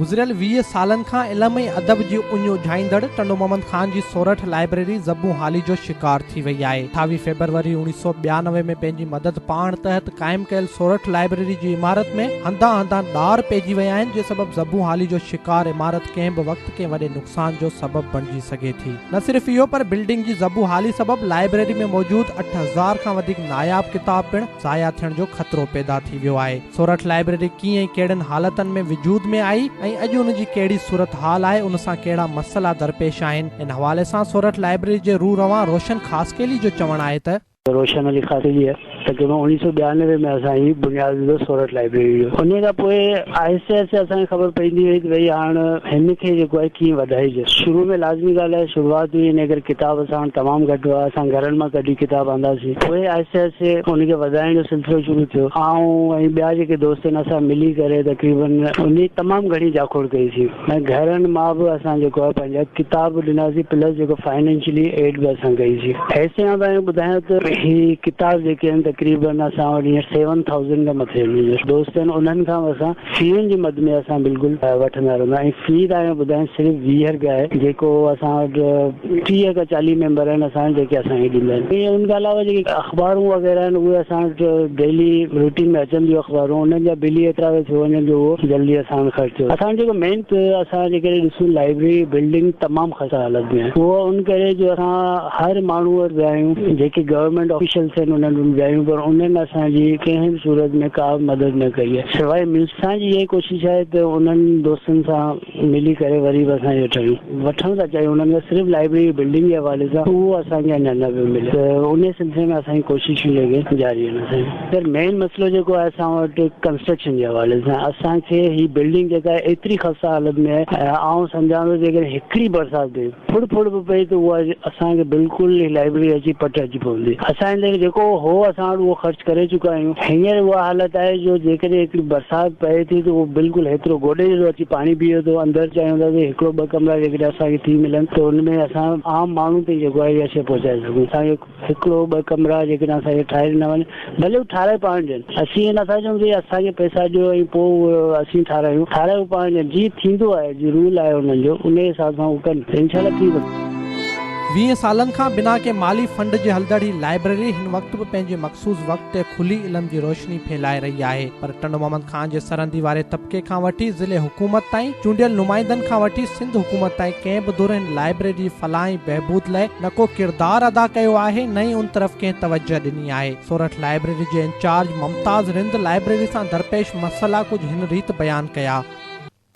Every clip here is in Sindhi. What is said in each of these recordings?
گذريل 20 سالن کان علم ۽ ادب جي اڃ اجهائيندڙ ٽنڊو محمد خان جي سورٺ لائبريري زبون حالي جو شڪار ٿي وئي آهي. 28 فيبروري 1992 ۾ پنهنجي مدد پاڻ تحت قائم ڪيل سورٺ لائبريري جي عمارت ۾ هنڌان هنڌان ڏار پئجي ويا آهن جنهن سبب زبون حالي جو شڪار عمارت ڪنهن به وقت ڪنهن وڏي نقصان جو سبب بڻجي سگهي ٿي. نه صرف اهو پر بلڊنگ جي زبون حالي سبب لائبريري ۾ موجود 8000 کان وڌيڪ ناياب ڪتاب پڻ ضايع ٿيڻ جو خطرو پيدا ٿي ويو آهي. سورٺ لائبريري ڪيئن ۽ ڪهڙين حالتن ۾ وجود ۾ آئي ۽ اڄ ان جي ڪهڙي صورتحال آهي، ان سان ڪهڙا مسئلا درپيش آهن، ان حوالي سان سورٺ لائبريري جي روح روان روشن خاصخيلي جو چوڻ آهي ته. روشن علي خاصخيلي تقريبن 1992 ۾ اسان هي بنياد وڌو سورٺ لائبريري جو. انهيء کان پوء آهستي آهستي اسان کي خبر پئجندي وئي ته ڀئي هاڻ هن کي جيڪو آهي ڪيئن وڌائجي. شروع ۾ لازمي ڳالهه آهي شروعات هئي انهيء ڪري ڪتاب اسان وٽ تمام گهٽ هئا. اسان گهرن مان ڪڍي ڪتاب آنداسين. پوء آهستي آهستي ان کي وڌائڻ جو سلسلو شروع ٿيو. آئون ۽ ٻيا جيڪي دوست آهن اسان ملي ڪري تقريبن انهي تمام گهڻي جاکوڙ ڪئي سين ۽ گهرن مان به اسان جيڪو آهي پنهنجا ڪتاب به ڏناسين پلس جيڪو فائنينشلي ايڊ به اسان ڪئي سين. هيستائين آئون توهان کي ٻڌايان ته هي ڪتاب جيڪي آهن تقريبن اسان وٽ هينئر سيون ٿائوزنڊ کان مٿي آهن منهنجا دوست آهن انهن کان به اسان فيئن جي مد ۾ اسان بلڪل وٺندا رهندا آهيون ۽ في توهان کي ٻڌايان صرف 20 رپيا آهي جيڪو اسان وٽ 30 کان 40 ميمبر آهن اسان وٽ جيڪي اسان کي ڏيندا آهن ۽ ان کان علاوه جيڪي اخبارون وغيره آهن اهي اسان وٽ ڊيلي روٽين ۾ اچن ٿيون اخبارون انهن جا بل ئي ايترا ٿا ٿيو وڃن جو اهو جلدي اسان وٽ خرچ ٿيو اسان وٽ جيڪو مين اسان جيڪڏهن ڏسون لائبريري بلڊنگ تمام خسته حالت ۾ آهي اهو ان ڪري جو اسان هر ماڻهو وٽ ويا آهيون جيڪي گورنمينٽ آفيشلس آهن انهن وٽ ويا آهيون پر انهن اسان جي ڪنهن به صورت ۾ ڪا به مدد نه ڪئي آهي سواء اسان جي اها ئي ڪوشش آهي ته انهن دوستن سان ملي ڪري وري به اسان اهو ٺاهيون وٺڻ ٿا چاهيون انهن کان صرف لائبريري بلڊنگ جي حوالي سان اهو اسان کي اڃا نه پيو ملي ته انهي سلسلي ۾ اسان جي ڪوششون جيڪي جاري آهن اسان جون. سر مين مسئلو جيڪو آهي اسان وٽ ڪنسٽرڪشن جي حوالي سان اسان کي هي بلڊنگ جيڪا آهي ايتري خسته حالت ۾ آهي آئون سمجهان ٿو جيڪڏهن هڪڙي برسات پئي ڦڙ ڦڙ به پئي ته اها اسان کي بلڪل هي لائبريري اچي پٽ اچي پوندي. اسان هن دفعي جيڪو هو اسان وٽ اهو خرچ ڪري چڪا آهيون. هينئر اها حالت آهي جو جيڪڏهن هڪڙي برسات پئي ٿي ته اهو بلڪل هيترو گوڏي جيڏو اچي پاڻي بيهي ٿو. اندر چاهيون ٿا ته هڪڙو ٻه ڪمرا جيڪڏهن اسان کي ٿي ملن ته ان ۾ اسان عام ماڻهو تائين جيڪو آهي اها شيء پهچائي سگهون. اسان کي هڪڙو ٻه ڪمرا جيڪڏهن اسان کي ٺاهي ڏنا وڃن ڀلي هو ٺاهرائي پاڻ ڏين. اسين ائين نٿا چئون ته اسان کي پئسا ڏيو ۽ پوء اهو اسين ٺاهرايون. ٺاهرائي هو پاڻ ڏين. جيئن ٿيندو آهي، جيئن رول آهي انهن جو، انهيء حساب سان هو ڪن ته انشاء الله ٿي ويندو. 20 سالن کان بنا ڪنهن مالي فنڊ جي هلندڙ هي لائبريري هن وقت به پنهنجي مخصوص وقت تي کلي علم جي روشني ڦهلائي رهي آهي پر ٽنڊو محمد خان جي سرحدي واري طبقي کان وٺي ضلعي حڪومت تائين چونڊيل نمائندن کان وٺي سنڌ حڪومت تائين ڪنهن به ڌر هن لائبريري جي فلاح ۽ بهبود لئه نه ڪو ڪردار ادا ڪيو آهي نه ئي ان طرف ڪنهن توجهه ڏني آهي. سورٺ لائبريري جي انچارج ممتاز رند لائبريري سان درپيش مسئلا ڪجهه هن ريت بيان ڪيا.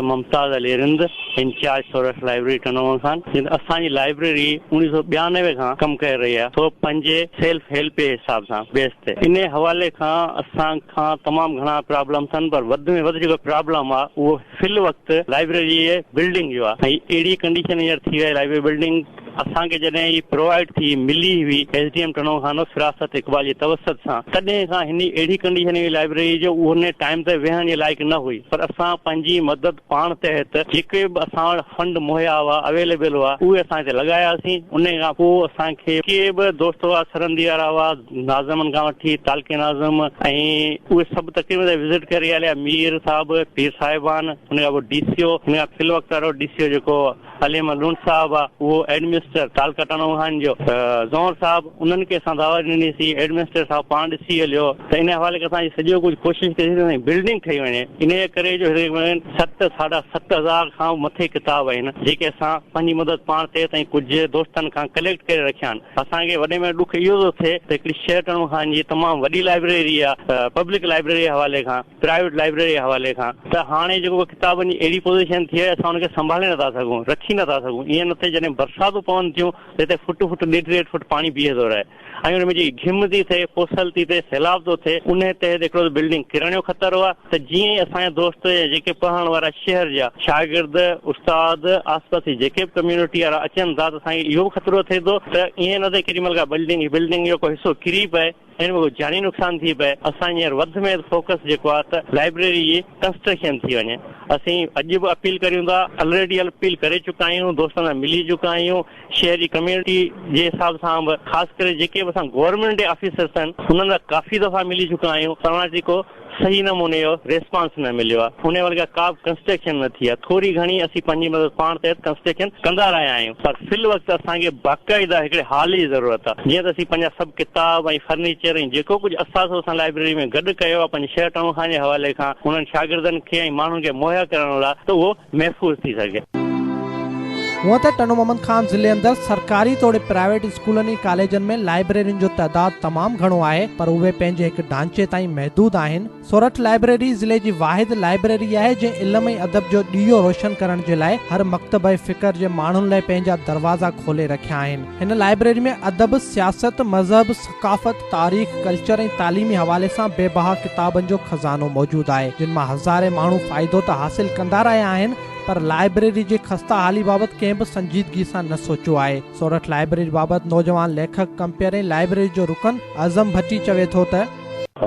ممتاز علي رند، انچارج سورٺ لائبريري ٽنڊو محمد خان، جيئن ته اسان جي لائبريري 1992 کان ڪم ڪري رهي آهي سو پنهنجي سيلف هيلپ جي حساب سان بيس تي انهي حوالي کان اسان کان تمام گهڻا پرابلمس آهن پر وڌ ۾ وڌ جيڪو پرابلم آهي اهو في الوقت لائبريري جي بلڊنگ جو آهي ۽ اهڙي ڪنڊيشن هينئر ٿي وئي آهي لائبريري بلڊنگ اسان کي جڏهن هي پرووائيڊ ٿي ملي هئي ايس ڊي ايم ٽنڊو خانو فراست اقبال جي توسط سان تڏهن کان هن اهڙي ڪنڊيشن هئي لائبريري جو اهو ان ٽائيم تي ويهڻ جي لائق نه هئي پر اسان پنهنجي مدد پاڻ تحت جيڪي به اسان وٽ فنڊ مهيا هئا اويليبل هئا اهي اسان هتي لڳاياسين ان کان پوء اسان کي ڪي به دوست هئا سرندي وارا هئا ناظمن کان وٺي تعلقي ناظم ۽ اهي سڀ تقريبن وزٽ ڪري هليا مير صاحب پير صاحبان ان کان پوء ڊي سي او ان کان في الوقت وارو ڊي سي او جيڪو علي احمد لنڊ صاحب آ اهو ايڊمنسٽر تعلقه ٽنڊو خان جو زئور صاحب انهن کي اسان دعوت ڏني سين ايڊمنسٽر صاحب پاڻ ڏسي هليو ته ان حوالي کان اسان جي سڄو ڪجهه ڪوشش ڪئي سين ته بلڊنگ ٺهي وڃي انهيء ڪري جو هتي ست ساڍا ست هزار کان مٿي ڪتاب آهن جيڪي اسان پنهنجي مدد پاڻ تي ۽ ڪجهه دوستن کان ڪليڪٽ ڪري رکيا آهن اسان کي وڏي ۾ ڏک اهو ٿو ٿئي ته هڪڙي شهر ٽنڊو خان جي تمام وڏي لائبريري آ پبلڪ لائبريري جي حوالي کان پرائيويٽ لائبريري جي حوالي کان ته هاڻي جيڪو ڪتابن جي اهڙي پوزيشن ٿي آهي اسان ان کي سنڀالي نٿا سگهون رکي نٿا سگهون ائين نه ٿئي جڏهن برساتون پون ٿيون ته هتي فٽ فٽ ڏيڍ ڏيڍ فٽ پاڻي بيهي ٿو رهي ۽ ان ۾ جيڪي گهم ٿي ٿئي پوسل ٿي ٿئي سيلاب ٿو ٿئي انهي تحت هڪڙو ته بلڊنگ ڪرڻ جو خطرو آهي ته جيئن ئي اسان جا دوست يا جيڪي پڙهڻ وارا شهر جا شاگرد استاد آس پاس جي جيڪي به ڪميونٽي وارا اچن ٿا ته اسان کي اهو به خطرو ٿئي ٿو ته ائين نه ٿئي ڪيڏي مهل ڪا بلڊنگ بلڊنگ جو ڪو حصو ڪري پئي ۽ ڪو جاني نقصان ٿي پئي، اسان هينئر وڌ ۾ وڌ فوڪس جيڪو آهي ته لائبريري جي ڪنسٽرڪشن ٿي وڃي، اسين اڄ به اپيل ڪريون ٿا، الريڊي اپيل ڪري چڪا آهيون، دوستن سان ملي چڪا آهيون، شهر جي ڪميونٽي جي حساب سان به خاص ڪري جيڪي به اسان گورنمينٽ جي آفيسرس آهن انهن سان ڪافي دفعا ملي چڪا آهيون پر اڃا تائين ڪو صحيح نموني جو ريسپانس نه مليو آهي. ان حوالي کان ڪا به ڪنسٽرڪشن نه ٿي آهي. ٿوري گهڻي اسين پنهنجي مدد پاڻ تحت ڪنسٽرڪشن ڪندا رهيا آهيون پر في الوقت اسان کي باقاعده هڪڙي هال جي ضرورت آهي جيئن ته اسين پنهنجا سڀ ڪتاب ۽ فرنيچر ۽ جيڪو ڪجهه اثاثو اسان لائبريري ۾ گڏ ڪيو آهي پنهنجي شهر ٽنڊو خان جي حوالي کان انهن شاگردن کي ۽ ماڻهن کي مهيا ڪرڻ لاء ته اهو محفوظ ٿي سگهي. هونئن ته ٽنڊو محمد خان ضلعي اندر سرڪاري توڙي پرائيويٽ اسڪولن ۽ ڪاليجن ۾ لائبريرين جو تعداد تمام گهڻو آهي پر اهي پنهنجي هڪ ڍانچي تائين محدود آهن. سورٺ لائبريري ضلعي جي واحد لائبريري آهي جنهن علم ۽ ادب جو ڏيئو روشن ڪرڻ جي لاء هر مڪتبه فڪر جي ماڻهن لاء پنهنجا دروازا کولي رکيا آهن. هن لائبريري ۾ ادب، سياست، مذهب، ثقافت، تاريخ، ڪلچر ۽ تعليمي حوالي سان بي بها ڪتابن جو خزانو موجود آهي، جن مان هزارين ماڻهو فائدو ته حاصل ڪندا رهيا آهن، پر لائبريري جي خسته حالي بابت ڪنهن به سنجيدگي سان نه سوچيو آهي. سورٺ لائبريري بابت نوجوان ليکڪ، ڪمپيئر ۽ لائبريري جو رڪن اعظم ڀٽي چوي ٿو ته.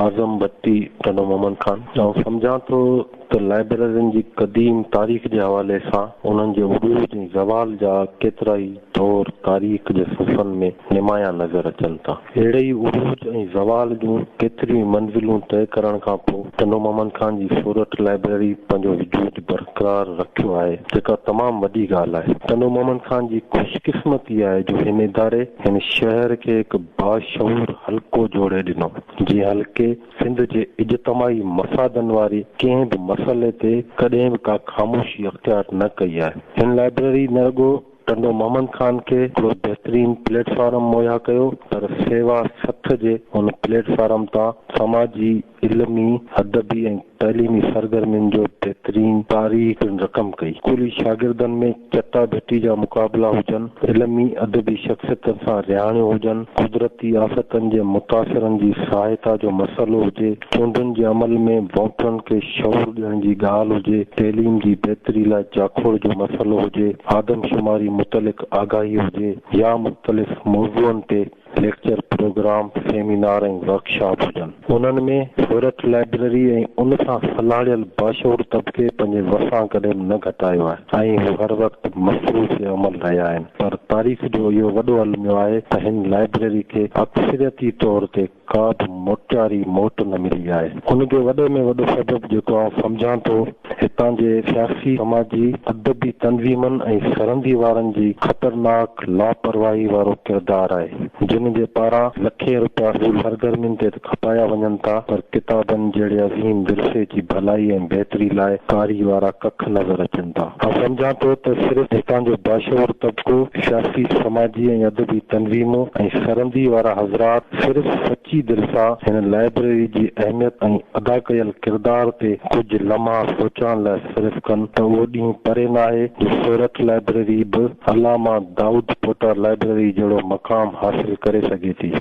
اعظم ڀٽي، ٽنڊو محمد خان، آئون سمجهان ٿو ته لائبريرين جي قديم تاريخ جي حوالي سان انهن جي عروج ۽ زوال جا ڪيترائي دور تاريخ جي صفحن ۾ نمايان نظر اچن ٿا. اهڙي ئي عروج ۽ زوال جون ڪيتريون ئي منزلون طئي ڪرڻ کان پوء ٽنڊو محمد خان جي سورٺ لائبريري پنهنجو وجود برقرار رکيو آهي، جيڪا تمام وڏي ڳالهه آهي. ٽنڊو محمد خان جي خوش قسمتي آهي جو هن اداري هن شهر کي هڪ باشعور حلقو جوڙي ڏنو، جنهن حلقي سنڌ جي اجتماعي مفادن واري ڪنهن به مسئلي تي ڪڏهن به ڪا خاموشي اختيار نه ڪئي آهي. هن لائبريري نه رڳو ٽنڊو محمد خان کي هڪڙو بهترين پليٽ فارم مهيا ڪيو پر سيوا سٿ جي ان پليٽ فارم تان سماجي، علمي، ادبي ۽ تعليمي سرگرمين جو بهترين تاريخ پڻ رقم ڪئي. اسڪولي شاگردن ۾ چٽا ڀيٽي جا مقابلا هجن، علمي ادبي شخصيتن سان رهاڻيون هجن، قدرتي آفتن جي متاثرن جي سهائتا جو مسئلو هجي، چونڊن جي عمل ۾ ووٽرن کي شعور ڏيڻ جي ڳالهه هجي، تعليم جي بهتري لاء جاکوڙ جو مسئلو هجي، آدمشماري متعلق آگاهي هجي يا مختلف موضوعن تي ليڪچر پروگرام، سيمينار ۽ ورڪشاپ هجن. انهن ۾ سورٺ لائبريري ۽ ان سان سلهاڙيل باشعور طبقي پنهنجي وسان ڪڏهن به نه گهٽايو آهي ۽ هو هر وقت مصروف عمل رهيا آهن. پر تاريخ جو اهو وڏو الميو آهي ته هن لائبريري کي اڪثريتي طور تي ڪا به موٽياري موٽ نه ملي آهي. ان جو وڏي ۾ وڏو سبب جيڪو آئون سمجهان ٿو، هتان جي سياسي، سماجي، ادبي تنظيمن ۽ سرندي وارن جي خطرناڪ لاپرواهي وارو ڪردار آهي، جن جي پاران لکين روپيا فضول سرگرمين تي ته کپايا وڃن ٿا پر ڪتابن جهڙي عظيم ورثي جي ڀلائي ۽ بهتري لاء ڪاري وارا ڪک نظر اچن ٿا. آئون سمجهان ٿو ته صرف هتان جو باشعور طبقو، سياسي، سماجي ۽ ادبي تنظيمون ۽ سرندي وارا حضرات صرف سچي دل سان هن لائبريري جي اهميت ۽ ادا ڪيل ڪردار تي ڪجهه لمحا سوچڻ لاء صرف ڪن ته اهو ڏينهن پري ناهي جو سورٺ لائبريري به علامه دائود پوٽا لائبريري جهڙو مقام حاصل ڪري سگهي ٿي.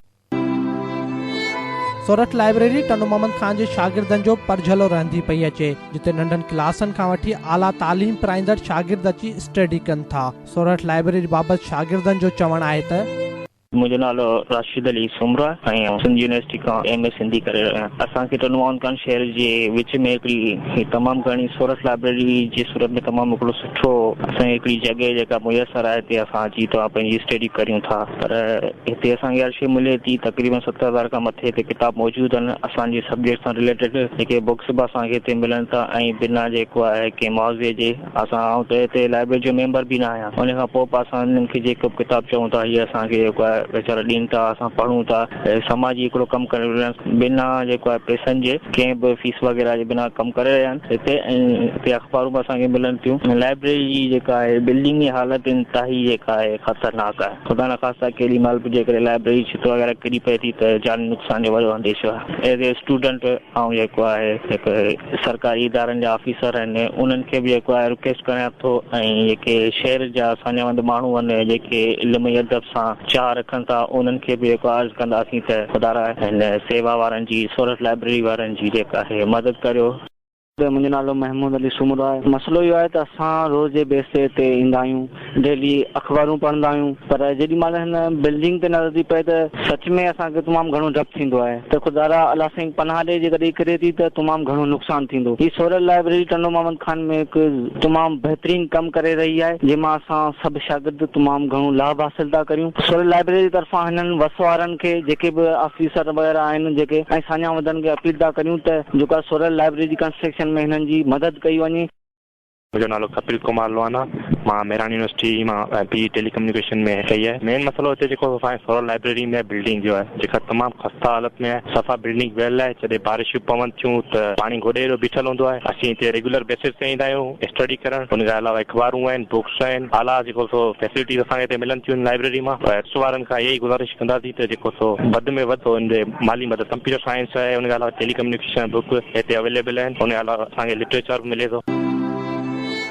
سورٺ لائبريري ٽنڊو محمد خان جي شاگردن جو پرجهلو رهندي پئي اچي، جتي ننڍن ڪلاسن کان وٺي اعليٰ تعليم پرائيندڙ شاگرد اچي اسٽڊي ڪن ٿا. سورٺ لائبريري بابت شاگردن جو چوڻ آهي ته. منهنجو نالو راشد علي سومرو آهي ۽ آئون سنڌ يونيورسٽي کان ايم اي سنڌي ڪري رهيو آهيان. اسان کي ٽنڊو محمد خان شهر جي وچ ۾ هڪڙي تمام گهڻي سورٺ لائبريري جي صورت ۾ تمام هڪڙو سٺو اسان کي هڪڙي جڳهه جيڪا ميسر آهي هتي اسان اچي توهان پنهنجي اسٽڊي ڪريون ٿا پر هتي اسان کي هر شيء ملي ٿي تقريبن 7000 کان مٿي هتي ڪتاب موجود آهن اسان جي سبجيڪٽ سان رليٽيڊ جيڪي بڪس به اسان کي هتي ملن ٿا ۽ بنا جيڪو آهي ڪنهن معاوضي جي اسان آئون ته هتي لائبريري جو ميمبر به نه آهيان ان کان پوء به اسان انهن کي جيڪو به ڪتاب چئون ٿا هي اسان کي جيڪو آهي ويچارا ڏين ٿا اسان پڙهون ٿا سماجي هڪڙو ڪم ڪري رهيا آهن بنا جيڪو آهي پئسن جي ڪنهن به فيس وغيره جي بنا ڪم ڪري رهيا آهن هتي ۽ هتي اخبارون به اسان کي ملن ٿيون لائبريري جي جيڪا آهي بلڊنگ جي حالت انتهائي جيڪا آهي خطرناڪ آهي خدا نخواسته ڪيڏي مهل به جيڪڏهن لائبريري جي ڇت وغيره ڪري پئي ٿي ته جاني نقصان جو وڏو انديشو آهي ايز اي اسٽوڊنٽ آئون جيڪو آهي هڪ سرڪاري ادارن جا آفيسر آهن انهن کي به جيڪو آهي رڪويسٽ ڪريان ٿو ۽ جيڪي شهر جا ساڃاهوند ماڻهو آهن جيڪي علم ۽ ادب سان چاهه رکن ٿا انهن کي به جيڪو عرض ڪنداسين ته خدارا هن سيوا وارن جي سورٺ لائبريري وارن جي جيڪا آهي مدد ڪريو. منهنجو نالو محمود علي سومرو آهي. مسئلو اهو آهي ته اسان روز جي بيس تي هتي ايندا آهيون، ڊيلي اخبارون پڙهندا آهيون پر جيڏي مهل هن بلڊنگ تي نظر ٿي پئي ته سچ ۾ اسان کي تمام گهڻو ڊپ ٿيندو آهي ته خدارا الله سائين پناهه ڏي جيڪڏهن ڪري ٿي ته تمام گهڻو نقصان ٿيندو. هي سورٺ لائبريري ٽنڊو محمد خان ۾ هڪ تمام بهترين ڪم ڪري رهي آهي جنهن مان اسان سڀ شاگرد تمام گهڻو لاڀ حاصل ٿا ڪريون. سورٺ لائبريري طرفان هنن وس وارن کي جيڪي به آفيسر وغيره آهن جيڪي ۽ ساڃاهه وندن کي اپيل ٿا ڪريون ته جيڪا سورٺ لائبريري جي ڪنسٽرڪشن ۾ هنن جي مدد ڪئي وڃي. منهنجو نالو ڪپل ڪمار لوهان آ مان مهراڻ يونيورسٽي مان بي اي ٽيلي ڪميونيڪيشن ۾ ڪئي آهي مين مسئلو هتي جيڪو اسان جي سورٺ لائبريري ۾ بلڊنگ جو آهي جيڪا تمام خسته حالت ۾ آهي صفا بلڊنگ ويل آهي جڏهن بارشون پون ٿيون ته پاڻي گوڏي ايڏو بيٺل هوندو آهي اسين هتي ريگيولر بيسز تي ايندا آهيون اسٽڊي ڪرڻ ان کان علاوه اخبارون آهن بڪس آهن اعليٰ جيڪو سو فيسلٽيز اسان کي هتي ملن ٿيون لائبريري مان وس وارن کان اها ئي گذارش ڪنداسين ته جيڪو سو وڌ ۾ وڌ ان جي مالي مدد ڪمپيوٽر سائنس آهي ان کان علاوه ٽيلي ڪميونيڪيشن بڪ هتي اويليبل آهن ان کان علاوه اسان کي لٽريچر به ملي ٿو.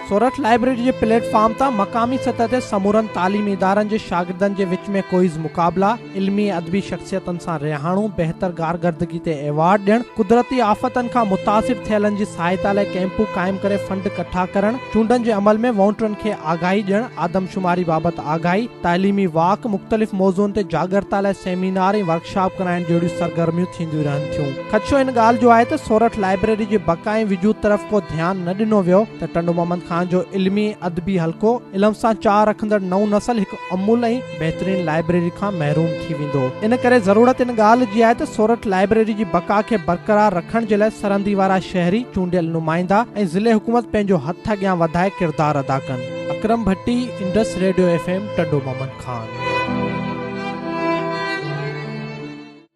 سورٺ لائبريري جي پليٽ فارم تان مقامي سطح تي سمورن تعليمي ادارن جي شاگردن جي وچ ۾ ڪوئز مقابلا، علمي ۽ ادبي شخصيتن سان رهاڻون، بهتر ڪارڪردگي تي ايوارڊ ڏيڻ، قدرتي آفتن کان متاثر ٿيلن جي سهائتا لاء ڪئمپون قائم ڪري فنڊ ڪٺا ڪرڻ، چونڊن جي عمل ۾ ووٽرن کي آگاهي ڏيڻ، آدمشماري بابت آگاهي، تعليمي واڪ، مختلف موضوعن تي جاڳرتا لاء سيمينار ۽ ورڪشاپ ڪرائڻ جهڙيون سرگرميون ٿينديون رهن ٿيون. خدشو ان ڳالهه جو آهي ته سورٺ لائبريري جي بقا ۽ وجود طرف ڪو ڌيان نه ڏنو ويو ته ٽنڊو محمد خان جو علمي ۽ ادبي حلقو، علم سان چاهه رکندڙ نئون نسل هڪ املهه ۽ بهترين لائبريري کان محروم ٿي ويندو. ان ڪري ضرورت ان ڳالهه جي آهي ته سورٺ لائبريري جي بقا کي برقرار رکڻ جي لاء سرندي وارا شهري، چونڊيل نمائندا ۽ ضلعي حڪومت پنهنجو هٿ اڳيان وڌائي ڪردار ادا ڪن. Akram Bhatti, Indus radio F M, Tando Muhammad Khan.